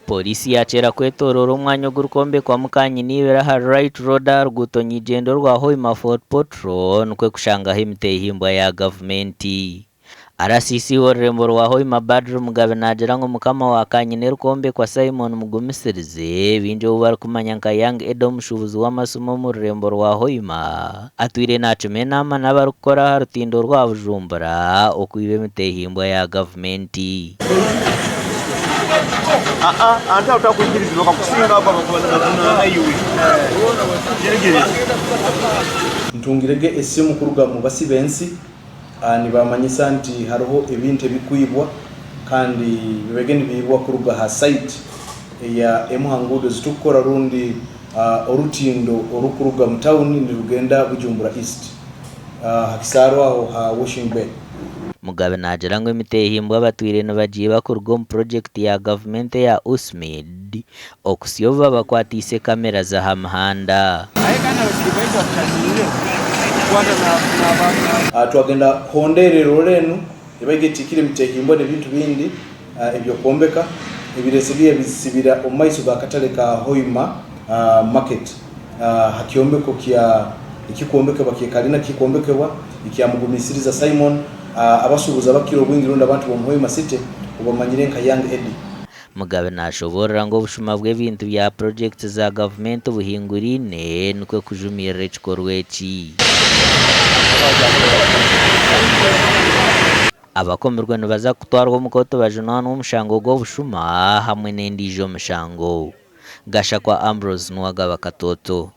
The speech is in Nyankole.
Pooriisi yaakyera kwetooroora omwanya ogurikwombekwamu kanyina-ibiri ahari Wright Road aha ruguuto nyeigyendwa orwa Hoima Fort Portal nikwo kushangaho emiteehimbwa ya gavumenti. RCC w'orurembo rwa Hoima Badru Mugabe naagira ngu mukama wa kanyina erikwombekwa Simon Mugumisirize, baingi ou barikumanya nka Young Eddy omushuubuzi w'amasimu omu rurembo rwa Hoima, atwire naacuma enaama n'abarikukora aha rutindo rwa Bujumbura okwiba emiteehimbwa ya gavumenti. Ntungirege esimu kuruga mu basi b'ensi Nibamanyisa nti hariho ebintu ebikwibwa kandi bibege nibiibwa kuruga ha site eya emu ha nguudo ezitukukora rundi orutindo orukuruga mu tawuni nirugenda Bujumbura East ha kisaaru aho ha Washing Bay. Mugabe naagira ngu emiteehimbwa abatwire nibagiiba kuruga omu purogyekiti ya gavumenti eya USMID okuhitsya obu babakwatiise kamera z'aha mihanda. Twagenda kuhondeera eroore enu ebaire etiikire emitehimbwa n'ebintu bindi eby'okwombeka ebireetsire yabisibira omu maiso g'akatare ka Hoima Market aha kyombeko kya ekikwombekebwa ky'ekalina kikwombekebwa ekya Mugumisiriza Simon abashuubuzi abakukira obwingi rundi abantu b'omu Hoima City obamanyire nka Young Eddy. Mugabe nashoboorora ngu obushuma bw'ebintu bya purogyekiti za gavumenti buhinguraine nikwo kujumirira ekikorwa eki. Abakomirwe nibaza kutwarwa omu kooti bajunanwe omushango gw'obushuma hamwe n'endiijo mishango. Gashakwa Ambrose Nuwagaba Katoto.